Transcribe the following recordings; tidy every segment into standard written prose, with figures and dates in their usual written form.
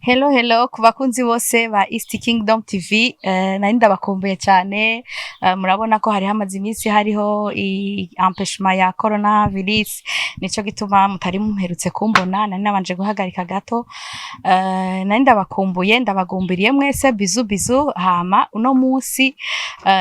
Hello hello ku bakunzi bose ba East Kingdom TV, nari ndabakumbuye cyane. Murabona ko hari hamaze iminsi hariho empêchement ya coronavirus, nico gituma mutari mumperutse kumbona. Nari nabanje guhagarika gato. Nari ndabakumbuye, ndabagumbiriye mwese, bisous bisous. Hama uno munsi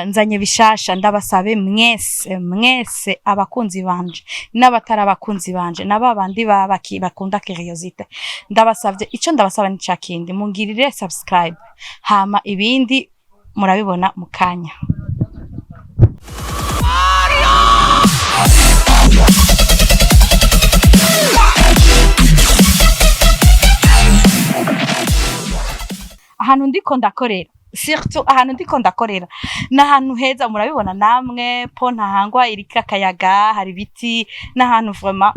nzanye bishasha. Ndabasabe mwese mwese, abakunzi banje n'abatari abakunzi banje, na babandi baba bakunda curiosité, ndabasavye, ico ndabasaba ni ca kindi: mungirire subscribe, hama ibindi murabibona mu kanya. Ahantu ndiko ndakorera, surtout ahantu ndiko ndakorera, ni ahantu heza, murabibona namwe po ntahangwa, iriko akayaga, hari ibiti, n'ahantu vraiment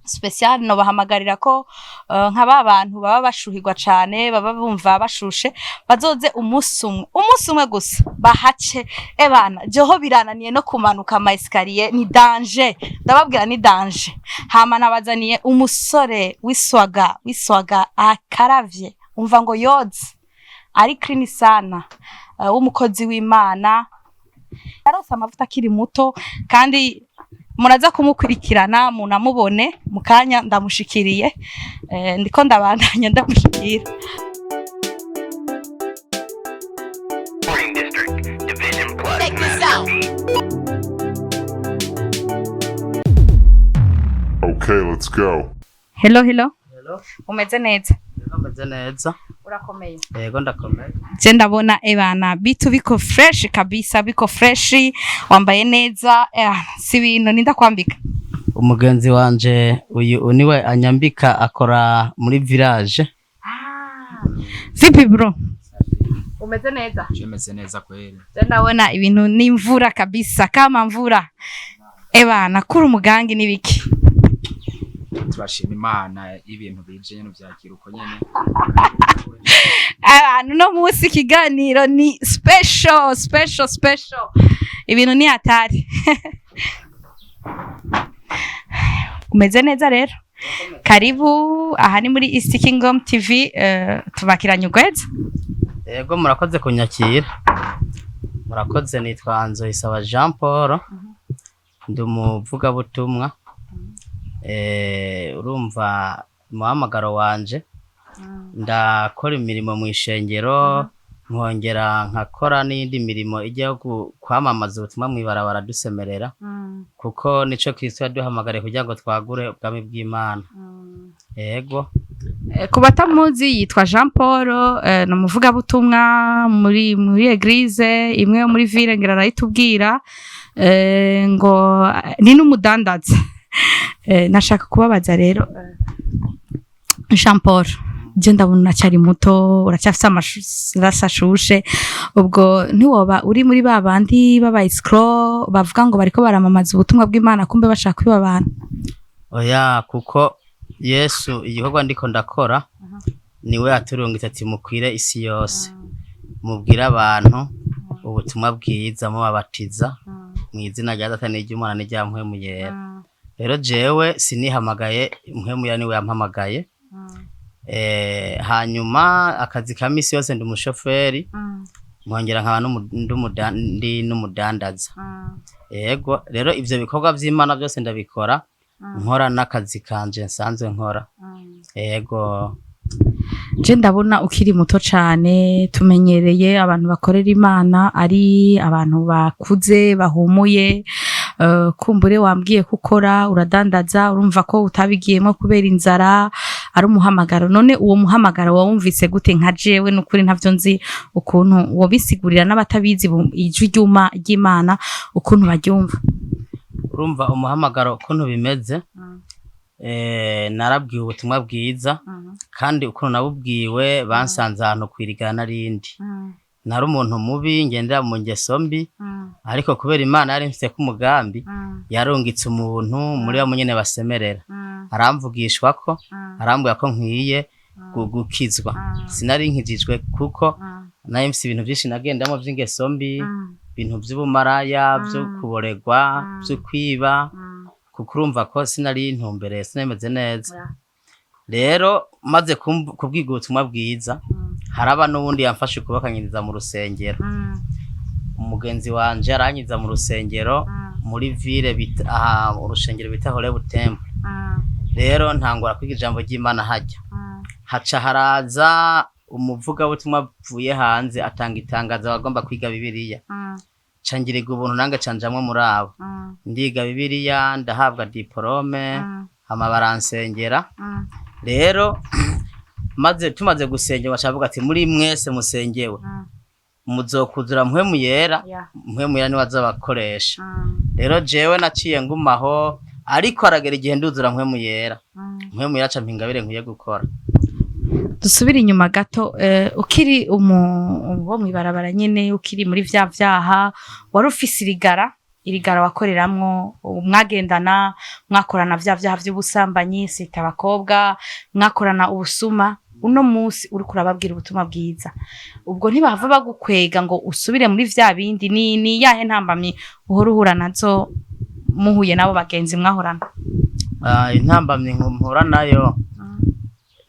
spécial. Nobahamagarira ko nka ba bantu baba bashuhirwa cane, baba bumva bashushe, bazoze umunsi umwe, umunsi umwe gusa bahace. Ebana, jeho birananiye no kumanuka ama escalier, ni danger, ndababwira ni danger. Hama nabazaniye umusore w'iswaga, w'iswaga, akaravye, umva ngo yoze ari clean sana, w'umukozi w'Imana, yarose amavuta akiri muto, kandi muraza kumukurikirana munamubone mu kanya. Ndamushikiriye, ndiko ndabandanya ndamushikira. District, Division Plus, Check this Master out. B. Okay, let's go. Hello hello. Hello. Umeze neza? Yego, meze neza. Urakomeye? Yego, ndakomeye. Je ndabona, ebana, bitu biko fresh kabisa, biko fresh, wambaye neza. Si ibintu ninda kwambika. Umugenzi wanje uyu niwe anyambika, akora muri village. Vipi bro, umeze neza? Meze neza kweli. Je ndabona ibintu ni imvura kabisa, kama mvura. Ebana, kuri umugangi n'ibiki? Turashima Imana, ibintu bije nyene vyakira uko nyene. Abantu, no munsi ikiganiro ni special, special, special, ibintu ni hatari. Umeze neza rero, karibu. Aha ni muri East Kingdom TV, tubakiranye ugweza. Yego, murakoze kunyakira, murakoze. Nitwa Nzoyisaba Jean Paul, ndi umuvugabutumwa. Urumva umuhamagaro wanje, ndakora imirimo mu ishengero, nkongera nkakora n'iyindi mirimo ijya kwamamaza ubutumwa mw'ibarabara dusemerera, kuko nico Kristo yaduhamagariye kugira ngo twagure ubwami bw'Imana. Yego. Ku batamuzi, yitwa Jean Paul, ni umuvugabutumwa muri église imwe yo muri ville, ngira arayitubwira, ngo ni n'umudandaza. Nashaka kubabaza rero, Jean Paul, je ndabona uracyari muto, uracyafise amaraso ashushe. Ubwo ntiwoba uri muri ba bandi b'aba escrocs bavuga ngo bariko baramamaza ubutumwa bw'Imana, kumbe bashaka kwiba abantu? Oya, kuko Yesu, igikorwa ndiko ndakora, niwe yaturungitse ati: "Mukwire isi yose, mubwire abantu ubutumwa bwiza, mubabatiza mu izina rya Data n'iry'Umwana n'irya Mpwemu Yera." Rero jewe sinihamagaye, Mpwemu Yera niwe yampamagaye. Hanyuma akazi ka misi yose, ndi umushoferi, nkongera nkaba ndi n'umudandaza. Yego, rero ivyo bikorwa vy'Imana byose ndabikora nkora n'akazi kanje nsanzwe nkora. Yego. Je ndabona ukiri muto cane. Tumenyereye abantu bakorera Imana ari abantu bakuze, bahumuye. Kumbure wambwiye ko ukora, uradandaza, urumva ko utabigiyemo kubera inzara, ari umuhamagaro. None uwo muhamagaro wawumvise gute? Nka jewe nukuri ntavyo nzi ukuntu wobisigurira n'abatabizi, ijwi ry'Imana ukuntu baryumva. Urumva umuhamagaro ukuntu bimeze, narabwiwe ubutumwa bwiza, kandi ukuntu nabubwiwe, bansanze ahantu kwirigana narindi nari umuntu mubi, ngendera mu ngeso mbi, ariko kubera Imana yari mfise ko umugambi, yarungitse umuntu muri bamwe nyene basemerera, aramvugishwa ko arambwira ko nkwiye gukizwa. Sinari nkijijwe, kuko nari mfise ibintu vyinshi nagendamo vy'ingeso mbi, ibintu vy'ubumaraya, vyo kuboregwa, vyo kwiba, kuko urumva ko sinari ntumbereye, sinameze neza. Rero maze kubwiga ubutumwa bwiza, haraba n'uwundi yamfashe ukuboko anyinjiza mu rusengero. Umugenzi wanje aranyiza mu rusengero muri ville bita aha, urusengero bita Horebu Temple. Rero ntangura kwiga ijambo ry'Imana hajya haca haraza umuvugabutumwa avuye hanze, atanga itangazo abagomba kwiga Bibiliya. Ca ngirirwa ubuntu nange ca njamwo muri abo, ndiga Bibiliya, ndahabwa diplôme, hama baransengera. Rero maze tumaze gusengera, bacavuga ati: "Muri mwese musengewe muzokuzura Mpwemu Yera." Mpwemu Yera niwe azabakoresha. Rero jewe naciye ngumaho, ariko aragera igihe nduzura Mpwemu Yera. Mpwemu Yera aca ampa ingabire nkwiye gukora. Dusubire inyuma gato, ukiri wo mw'ibarabara nyene, ukiri muri vya vyaha, wari ufise irigara, irigara wakoreramwo, mwagendana, mwakorana vya vyaha vy'ubusambanyi, sita abakobwa, mwakorana ubusuma. Uno munsi uriko urababwira ubutumwa bwiza, ubwo ntibahava bagukwega ngo usubire muri vya bindi? Ni yahe ntambamyi uhora uhura nazo muhuye n'abo bagenzi mwahorana? Ah, intambamyi mpura nayo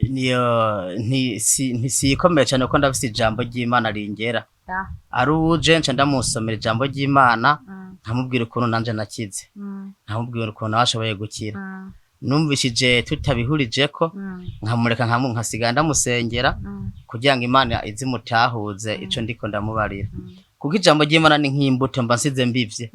niyo ntisiyikomeye cyane, kuko ndafise ijambo ry'Imana ringera. Ari uje nca ndamusomera ijambo ry'Imana, nkamubwira ukuntu nanje nakize, nkamubwira ukuntu nawe ashoboye gukira. Numvishije tutabihurijeko, nkamureka, nkasigara ndamusengera kugira ngo Imana izimutahuze ico ndiko ndamubarira, kuko ijambo ry'Imana ni nk'imbuto mba nsize mbivye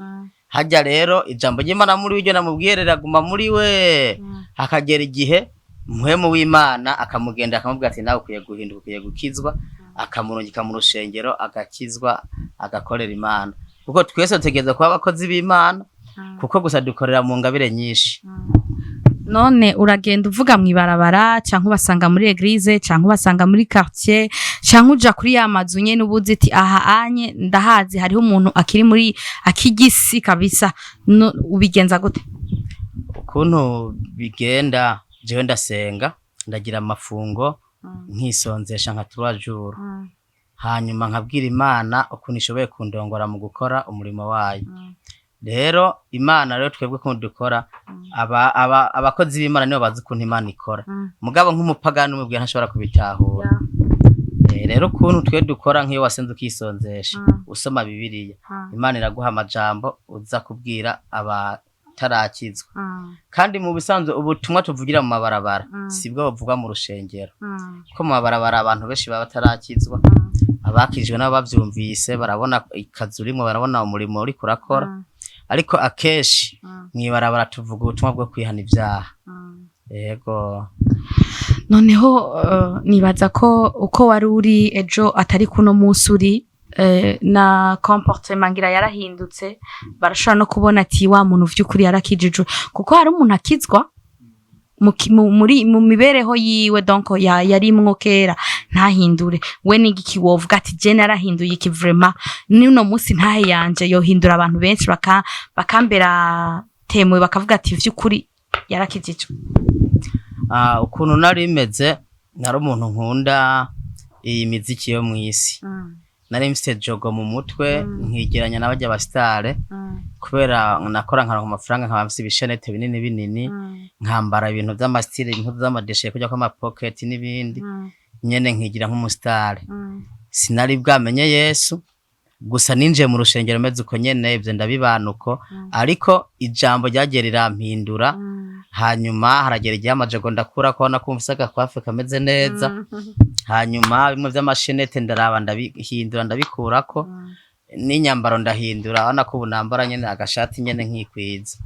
hajya. Rero ijambo ry'Imana muri iryo namubwiye riraguma muri we, hakagera igihe Mpwemu w'Imana akamugenda, akamubwira ati: "Nawe ukwiye guhinduka, ukwiye gukizwa." Akamurungika mu rushengero, agakizwa, agakorera Imana, kuko twese dutegereza kuba abakozi b'Imana, kuko gusa dukorera mu ngabire nyinshi. None uragenda uvuga mw'ibarabara, canke ubasanga muri église, canke ubasanga muri quartier, canke uja kuri ya mazu nyene ubuzi iti: "Aha anye ndahazi, hariho umuntu akiri muri akigisi kabisa"? No, ubigenza gute? Ukuntu bigenda, jewe ndasenga, ndagira amafungo, nkisonzesha nka 3 jours, hanyuma nkabwira Imana ukuntu ishoboye kundongora mu gukora umurimo wayo. Rero Imana, rero twebwe ukuntu dukora, aba abakozi b'Imana nibo bazi ukuntu Imana ikora, mugabo nk'umupagani umubwira ntashobora kubitahura. Rero ukuntu twe dukora, nk'iyo wasenze ukisonzesha, usoma Bibiliya, Imana iraguha amajambo uza kubwira abatarakizwa. Kandi mu bisanzwe ubutumwa tuvugira mu mabarabara sibwo buvugwa mu rushengero, kuko mu mabarabara abantu benshi baba batarakizwa. Abakijwe nabo bavyumvise barabona ikazi urimwo, barabona umurimo uriko urakora, ariko akenshi mw'ibarabara tuvuga ubutumwa bwo kwihana ivyaha. Yego. Noneho nibaza ko uko wari uri ejo atari kuno munsi uri, na comportement ngira yarahindutse, barashobora no kubona ati: "Wa muntu vy'ukuri yarakijijwe." Kuko hari umuntu akizwa muri mu mibereho yiwe, donc yarimwo kera ntahindure. We n'igiki wovuga ati: "Je narahinduye iki, vraiment n'uno munsi ntahe yanje yohindura abantu benshi bakambera temwe, bakavuga ati: 'Vy'ukuri yarakijijwe'?" Ah, ukuntu nari meze, nari umuntu nkunda iyi miziki yo mw'isi. Nari mfise jogo mu mutwe, nkigeranya n'abarya abasitare, kubera nakora nkaronka amafaranga, nkaba mfise ibishenete binini binini, nkambara ibintu vy'ama style, impuzu z'amadeshe, kurya kw'amapoketi n'ibindi nyene, nkigira nk'umusitare. Sinari bwamenye Yesu. Gusa ninjiye mu rushengero meze uko nyene, ivyo ndabibana uko, ariko ijambo ryagiye rirampindura. Hanyuma haragera igihe amajogo ndakura ko nakumva agakwafe kameze neza, hanyuma bimwe vy'amashenete ndaraba ndabihindura, ndabikurako, n'inyambaro ndahindura. Urabona ko ubu nambara nyene agashati nyene nkikwiza.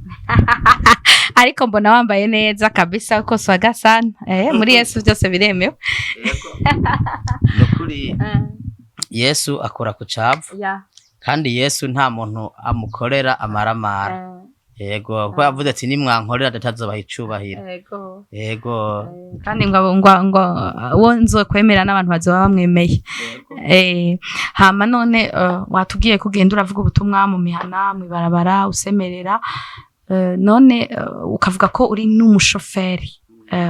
Ariko mbona wambaye neza kabisa, uko swaga sana. Muri Yesu byose biremewe. Nukuri Yesu akura ku cavu, kandi Yesu nta muntu amukorera amaramara. Yego, kuko yavuze ati: "Nimwankorera, Data azobaha icubahiro." Yego. Kandi ngo uwo nzokwemera n'abantu bazoba bamwemeye. Hama none watubwiye ko ugenda uravuga ubutumwa mu mihana, mw'ibarabara, usemerera. None ukavuga ko uri n'umushoferi,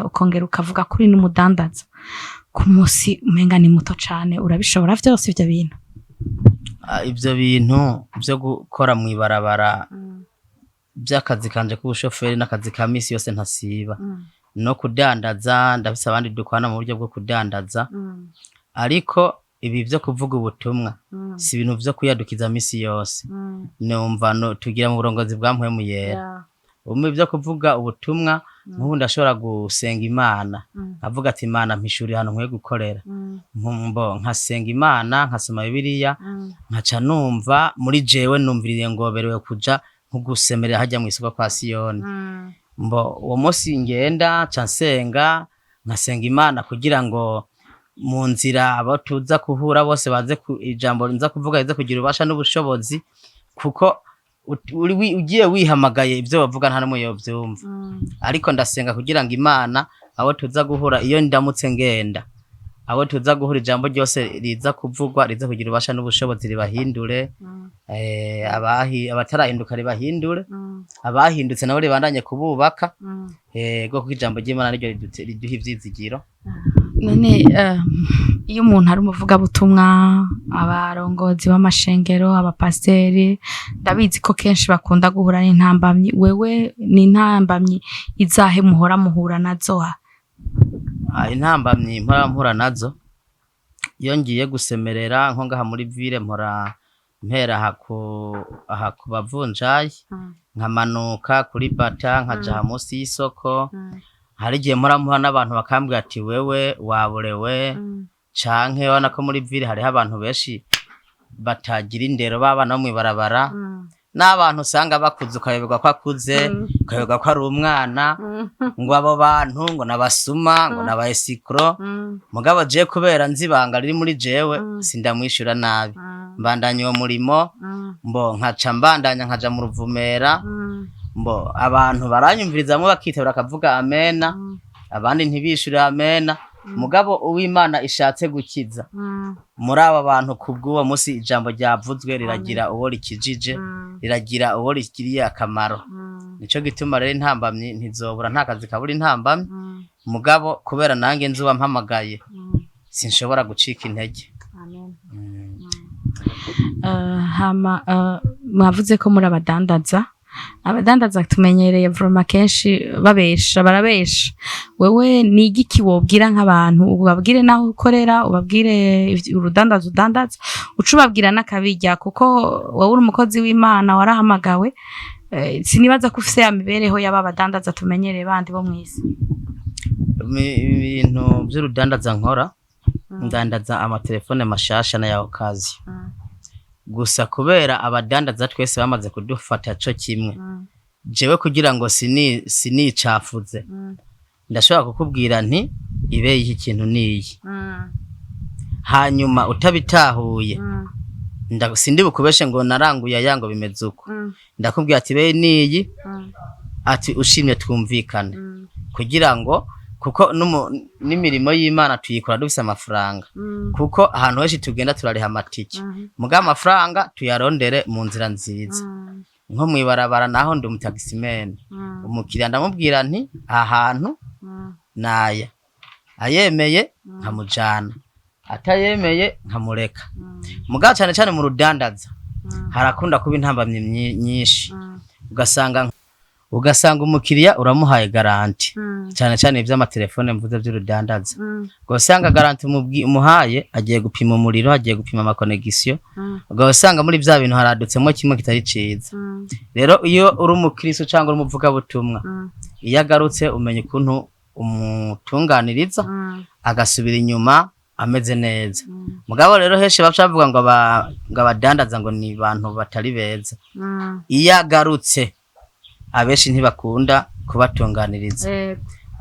ukongera ukavuga ko uri n'umudandaza, ku munsi umenga ni muto cane, urabishobora vyose ivyo bintu? Ah, ivyo bintu vyo gukora mw'ibarabara, by'akazi kanje k'ubushoferi n'akazi ka misi yose ntasiba. No kudandaza, ndafise abandi dukorana mu buryo bwo kudandaza, ariko ibi vyo kuvuga ubutumwa si ibintu vyo kwiyadukiza misi yose. Numva no, tugira mu burongozi bwa Mpwemu Yera. Umwe vyo kuvuga ubutumwa, nk'ubu ndashobora gusenga Imana, nkavuga ati: "Imana, mpishurira ahantu nkwiye gukorera." Nkumbo nkasenga Imana, nkasoma Bibiliya, nkaca numva muri jewe numviriye ngo berewe kuja nko gusemerera hajya mu isoko kwa Siyoni. Mbo uwo munsi ngenda nca nsenga, nkasenga Imana kugira ngo mu nzira abo tuza kuhura bose baze ku ijambo nza kuvuga rize kugira ububasha n'ubushobozi, kuko ugiye wihamagaye ibyo bavuga nta n'umwe yovyumva. Ariko ndasenga kugira ngo Imana abo tuza guhura, iyo ndamutse ngenda, abo tuza guhura, ijambo ryose riza kuvugwa riza kugira ububasha n'ubushobozi, ribahindure, abatarahinduka ribahindure, abahindutse nabo ribandanye kububaka. Yego, kuko ijambo ry'Imana niryo riduha ivyizigiro. None iyo umuntu ari umuvugabutumwa, abarongozi b'amashengero, abapasiteri, ndabizi ko kenshi bakunda guhura n'intambamyi. Wewe ni intambamyi izahe muhora muhura nazo? Ah, intambamyi mpora mpura nazo iyo ngiye gusemerera nko ngaha muri ville, mpora mpera aha ku bavunjayi, nkamanuka kuri bata, nkaja aha munsi y'isoko. Hari igihe mpora mpura n'abantu bakambwira ati: "Wewe waborewe," canke urabona ko muri ville hariho abantu benshi batagira indero, b'abana bo mw'ibarabara, n'abantu usanga bakuze ukayoberwa ko akuze, ukayoberwa ko ari umwana, ngo abo bantu ngo n'abasuma, ngo n'aba escrocs. Mugabo jewe kubera nzi ibanga riri muri jewe, sindamwishura nabi, mbandanya uwo murimo. Mbo nkaca mbandanya nkaja mu Ruvumera. Mbo abantu baranyumvirizamwo, bakitabira, bakavuga amena, abandi ntibishure amena. Mugabo uw'Imana ishatse gukiza muri aba bantu, kubw'uwo musi ijambo ryavuzwe riragira uwo rikijije, riragira uwo rigiriye akamaro. Nico gituma rero intambamyi ntizobura, nta kazi kabura intambamyi. Mugabo kubera nange nzuba mpamagaye, sinshobora gucika intege. Hama mwavuze ko muri abadandaza. Abadandaza tumenyereye vraiment kenshi babesha, barabesha. Wewe ni igiki wobwira nk'abantu? Ubabwire naho ukorera, ubabwire urudandaza udandaza, uca ubabwira n'akabirya, kuko wowe uri umukozi w'Imana, warahamagawe. Sinibaza ko ufise ya mibereho y'aba badandaza tumenyereye bandi bo mw'isi. Ibintu vy'urudandaza nkora, ndandaza amatelefone mashasha n'aya occasion. Gusa kubera abadandaza twese bamaze kudufata co kimwe, jewe kugira ngo sinicafuze, ndashobora kukubwira nti: "Ibe iki kintu niyi." Hanyuma utabitahuye, sindi bukubeshe ngo naranguye aya, ngo bimeze uko. Ndakubwira ati: "Be niyi," ati: "Ushimye twumvikane," kugira ngo kuko n'imirimo y'Imana tuyikora dufise amafaranga, kuko ahantu henshi tugenda turariha amatike. Mugabo amafaranga tuyarondere mu nzira nziza. Nko mw'ibarabara naho ndi umutagisimene. Umukiriya ndamubwira nti: "Aha hantu naya." Ayemeye nkamujana, atayemeye nkamureka. Mugabo cane cane mu rudandaza harakunda kuba intambamyi nyinshi, ugasanga umukiriya uramuhaye garantie, cane cane ivy'amatelefone mvuze vy'urudandaza, ugasanga garantie umuhaye, agiye gupima umuriro, agiye gupima ama connexion, ugasanga muri vya bintu haradutsemwo kimwe kitari ciza. Rero iyo uri umukristo cyangwa uri umuvugabutumwa, iyo agarutse umenya ukuntu umutunganiriza agasubira inyuma ameze neza. Mugabo rero henshi baca bavuga ngo ngo abadandaza ngo ni abantu batari beza. Iyo agarutse, abenshi ntibakunda kubatunganiriza,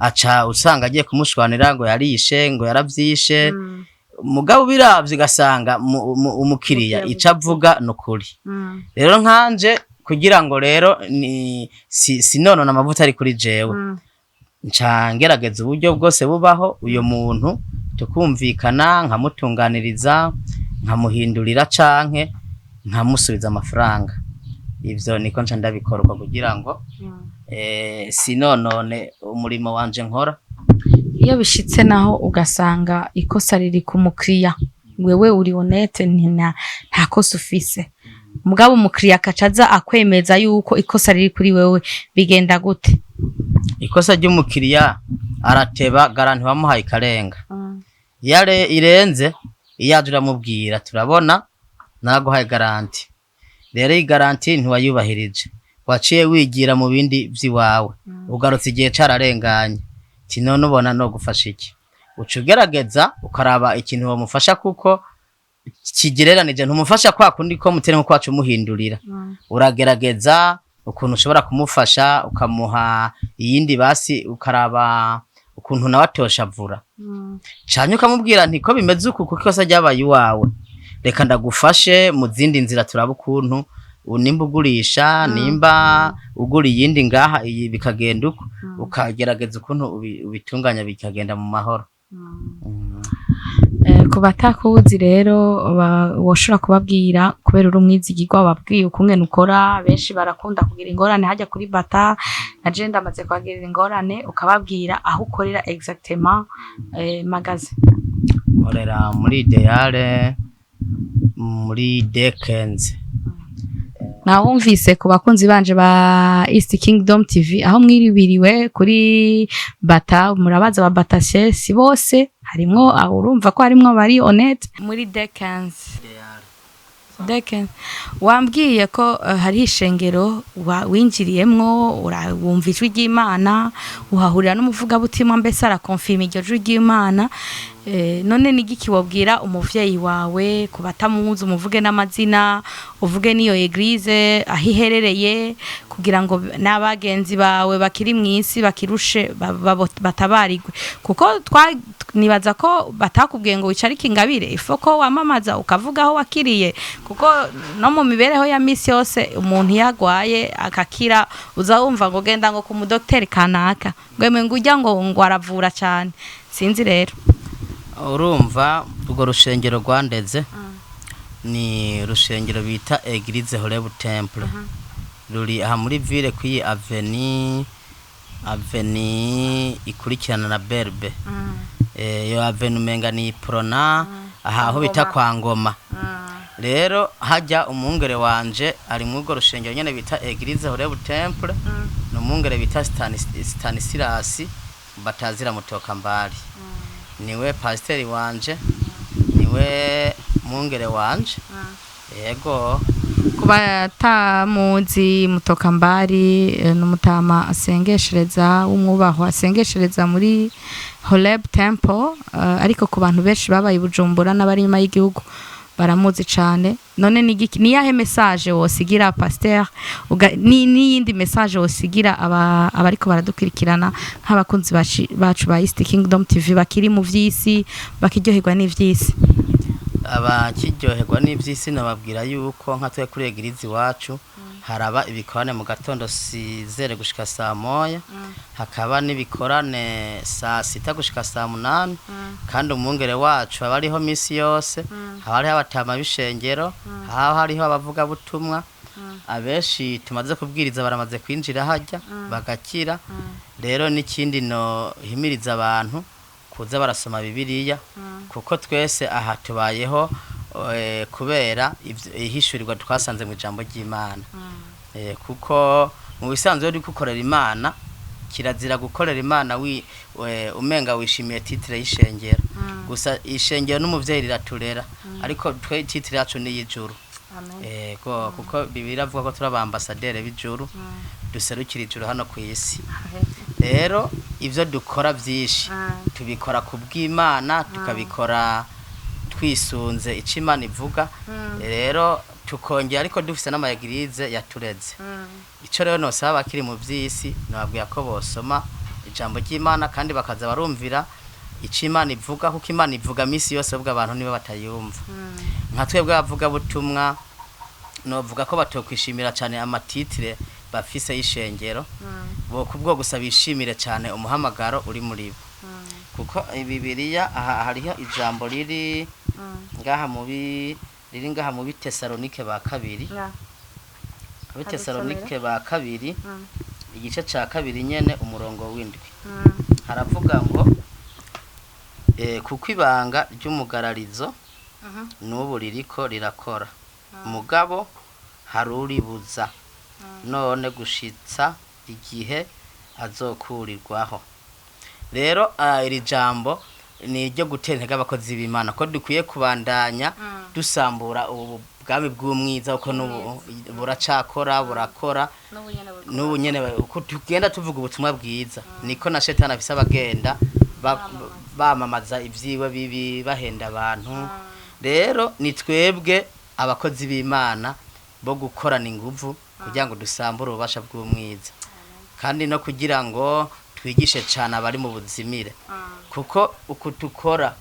aca usanga agiye kumushwanira ngo yarishe, ngo yaravyishe. Mugabo ubiravye ugasanga umukiriya ico avuga ni ukuri. Rero nkanje kugira ngo rero ni sinonona amavuta ari kuri jewe, nca ngerageza uburyo bwose bubaho, uyo muntu tukumvikana, nkamutunganiriza, nkamuhindurira canke nkamusubiza amafaranga. Ivyo niko nca ndabikorwa kugira ngo sinonone umurimo wanje nkora. Iyo bishitse naho ugasanga ikosa riri ku mukiriya, wewe uri honnête, nta kosa ufise. Mugabo umukiriya akaca aza akwemeza yuko ikosa riri kuri wewe, bigenda gute? Ikosa ry'umukiriya, arateba, garantie bamuhaye ikarenga. Iyo irenze, iyo aje uramubwira: "Turabona naraguhaye garantie, rero iyi garantie ntiwayubahirije, waciye wigira mu bindi vy'iwawe, ugarutse igihe cararenganye." Ti none ubona no gufasha iki? Uca ugerageza ukaraba ikintu wamufasha, kuko kigereranije ntumufasha kwa kundi ko mutera nko kwacu umuhindurira. Uragerageza ukuntu ushobora kumufasha, ukamuha iyindi, basi ukaraba ukuntu nawe atoshavura, canke ukamubwira nti: "Ko bimeze uku, kuko ikosa ryabaye iwawe, reka ndagufashe mu zindi nzira, turaba ukuntu nimba ugurisha, nimba ugura iyindi ngaha, iyi bikagenda uko." Ukagerageza ukuntu ubitunganya bikagenda mu mahoro. Ku batakuzi rero, woshobora kubabwira, kubera uri umwizigirwa, wababwiye ukungene ukora. Benshi barakunda kugira ingorane hajya kuri Bata, na je ndamaze kuhagirira ingorane. Ukababwira aho ukorera exactement, magasin. Nkorera muri Ideale, muri Dekenze. Nawumvise ku bakunzi banje ba East Kingdom TV, aho mwiribiriwe kuri Bata, murabaza ba Batashe, si bose, harimwo aho urumva ko harimwo bari honnête muri Dekenze. Dekenze, wambwiye ko hari ishengero winjiriyemwo, wumva ijwi ry'Imana, uhahurira n'umuvugabutumwa, mbese arakonfirma iryo jwi ry'Imana. None ni igiki wabwira umuvyeyi wawe ku batamuzi? Umuvuge n'amazina, uvuge n'iyo église aho iherereye, kugira ngo n'abagenzi bawe bakiri mw'isi bakirushe batabarigwe, kuko nibaza ko batakubwiye ngo wicarike ingabire ifo ko wamamaza ukavuga aho wakiriye, kuko no mu mibereho ya misi yose umuntu iyo agwaye akakira, uza wumva ngo genda ngo ku mudokiteri kanaka, ngo emwe ngo ujya ngo aravura cyane. Sinzi rero. Urumva, urwo rushengero rwandeze ni urushengero bita Église Horebu Temple, ruri aha muri ville, kw'iyi avenue ikurikirana na Berbe. Iyo avenue umenga ni Prona, aha aho bita kwa Ngoma. Rero hajya umwungere wanje ari muri urwo rushengero nyene bita Église Horebu Temple, ni umwungere bita Stanislas Batazira Mutoka Mbali, niwe pasiteri wanje, niwe mwungere wanje, yego. Ku batamuzi, Mutokambari n'umutama asengeshereza w'umwubaho, asengeshereza muri Horeb Temple, ariko ku bantu benshi babaye i Bujumbura n'abari inyuma y'igihugu baramuzi cane. None ni igiki, ni yahe message wosigira pasteur, ni n'iyindi message wosigira abariko baradukurikirana nk'abakunzi bacu ba East Kingdom TV bakiri mu vy'isi, bakiryoherwa n'ivy'isi? Abakiryoherwa n'ivy'isi, nababwira yuko nka twe kuri église iwacu haraba ibikorane mu gatondo 6h gushika saa 1, hakaba n'ibikorane saa 6 gushika saa 8, kandi umwungere wacu aba ariho misi yose, haba hariho abatama b'ishengero, haba hariho abavugabutumwa. Abenshi tumaze kubwiriza baramaze kwinjira hajya bagakira. Rero n'ikindi no himiriza abantu kuza barasoma Bibiliya, kuko twese aha tubayeho kubera ihishurirwa twasanze mu ijambo ry'Imana. Kuko mu bisanzwe uri gukorera Imana, kirazira gukorera Imana umenga wishimiye titre y'ishengero gusa. Ishengero n'umuvyeyi riraturera, ariko twe titre yacu ni y'ijuru. Ego, kuko Bibiliya avuga ko turi abambasaderi b'ijuru, duserukira ijuru hano ku isi. Rero ivyo dukora vyinshi tubikora ku bw'Imana, tukabikora twisunze ico Imana ivuga. Rero tukongera ariko dufise n'ama église yatureze. Ico rero nosaba abakiri mu vy'isi, nababwira ko bosoma ijambo ry'Imana kandi bakaza barumvira ico Imana ivuga, kuko Imana ivuga misi yose, ubwo abantu nibo batayumva. Nka twebwe abavugabutumwa, novuga ko batokwishimira cane ama titre bafise y'ishengero, bo kubwo gusa bishimire cane umuhamagaro uri muri bo, kuko Bibiliya aha hariho ijambo riri ngaha mubi, riri ngaha mu Bitesalonike ba kabiri, Abitesalonike ba kabiri igice ca kabiri nyene, umurongo w'7, haravuga ngo kuko ibanga ry'umugararizo n'ubu ririko rirakora, mugabo Hari uribuza none gushitsa igihe azokurirwaho. Rero iri jambo ni iryo gutera intege abakozi b'Imana ko dukwiye kubandanya dusambura ubu bwami bw'umwiza, kuko n'ubu buracakora, burakora n'ubu nyene. Uko tugenda tuvuga ubutumwa bwiza, niko na Shetani afise abagenda bamamaza ivyiwe bibi, bahenda abantu. Rero ni twebwe abakozi b'Imana bo gukorana inguvu kugira ngo dusambure ububasha bw'umwiza, kandi no kugira ngo twigishe cane abari mu buzimire, kuko uku dukora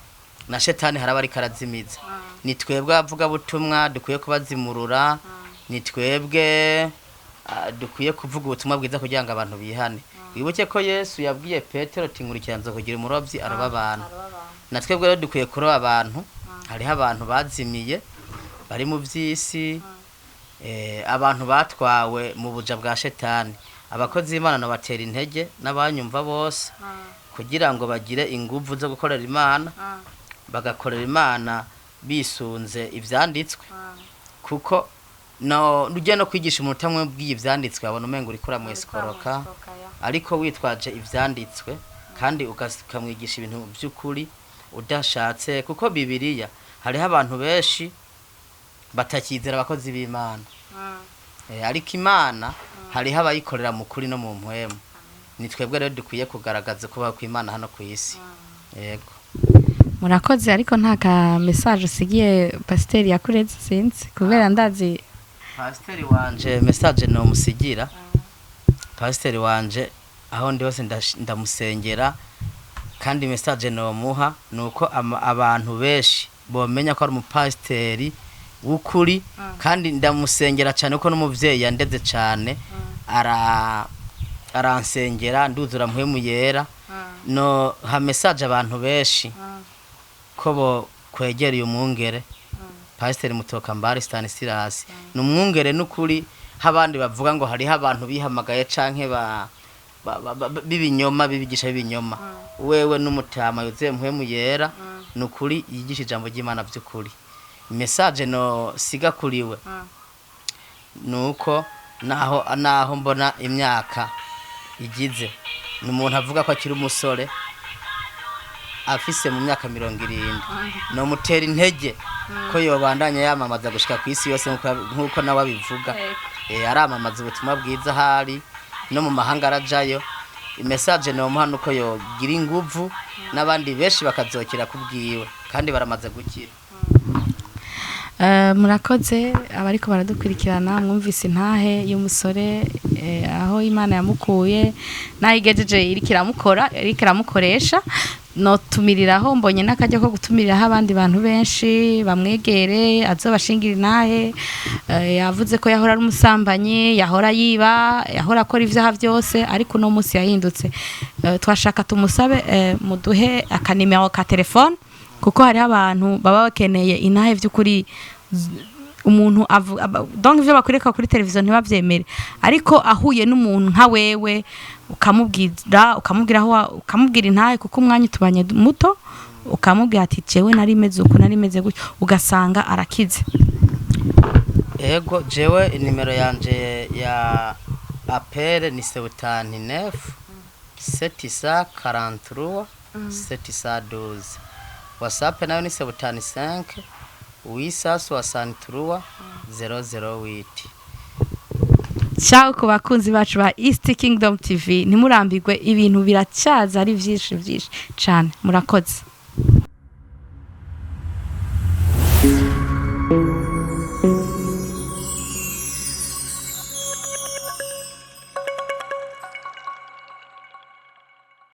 na Shetani haraba ariko arazimiza. Ni twebwe abavugabutumwa dukwiye kubazimurura, ni twebwe dukwiye kuvuga ubutumwa bwiza kugira ngo abantu bihane. Wibuke ko Yesu yabwiye Petero ati: "Nkurikira, nzokugira umurovyi aroba abantu." Na twebwe rero dukwiye kuroba abantu. Hariho abantu bazimiye bari mu vy'isi, abantu batwawe mu buja bwa Shetani. Abakozi b'Imana nabatera intege n'abanyumva bose kugira ngo bagire inguvu zo gukorera Imana, bagakorera Imana bisunze ivyanditswe, kuko no ujya no kwigisha umuntu utamubwiye ivyanditswe, abona umengo uriko uramwesikoroka. Ariko witwaje ivyanditswe kandi ukamwigisha ibintu by'ukuri udashatse, kuko Bibiliya, hariho abantu benshi batakizera abakozi b'Imana. Ariko Imana hariho abayikorera mu kuri no mu mpwemu. Ni twebwe rero dukwiye kugaragaza kubaho kw'Imana hano ku isi. Yego. Murakoze, ariko nta ka message usigiye pasiteri yakureze? Sinzi, kubera ndazi. Pasiteri wanje, message nomusigira pasiteri wanje, aho ndi hose ndamusengera. Kandi message nomuha ni uko abantu benshi bomenya ko ari umupasiteri w'ukuri. Kandi ndamusengera cyane kuko n'umuvyeyi yandeze cyane, aransengera nduzura Mpwemu Yera. No ha message abantu benshi ko bo kwegera uyu mwungere, Pasiteri Mutokambari Stanislas. Ni umwungere n'ukuri. H'abandi bavuga ngo hariho abantu bihamagaye canke ba b'ibinyoma, bibigisha b'ibinyoma, wewe n'umutama yuzuye Mpwemu Yera, ni ukuri yigisha ijambo ry'Imana by'ukuri. Message no siga kuriwe nuko naho mbona imyaka igize, ni umuntu avuga ko akiri umusore, afise mu myaka 70. Nomutera intege ko yobandanya yamamaza gushika ku isi yose, nkuko nawe abivuga. Aramamaza ubutumwa bwiza ahari no mu mahanga arajayo. Message nomuha nuko yogira inguvu n'abandi benshi bakazokira kubwiwe, kandi baramaze gukira. Murakoze abariko baradukurikirana. Mwumvise intahe y'umusore, aho Imana yamukuye naho igejeje, iriko iramukora, iriko iramukoresha. Notumiriraho, mbonye n'akaryo ko gutumiriraho abandi bantu benshi bamwegere, azobashingira intahe. Yavuze ko yahora ari umusambanyi, yahora yiba, yahora akora ivyaha byose, ariko uno munsi yahindutse. Twashaka tumusabe muduhe akanimero ka telefone, kuko hariho abantu baba bakeneye intahe by'ukuri. Umuntu donc ivyo bakwereka kuri televiziyo ntibavyemere, ariko ahuye n'umuntu nka wewe, ukamubwira aho ukamubwira intahe, kuko umwanya utubanye muto, ukamubwira ati: "Jewe nari meze uku, nari meze gutyo," ugasanga arakize. Ego, jewe nimero yanje ya appel ni 79 743 712. WhatsApp nayo ni 75 863 008. Ciao ku bakunzi bacu ba East Kingdom TV. Ntimurambirwe, ibintu biracyaza ari vyinshi vyinshi cane. Murakoze.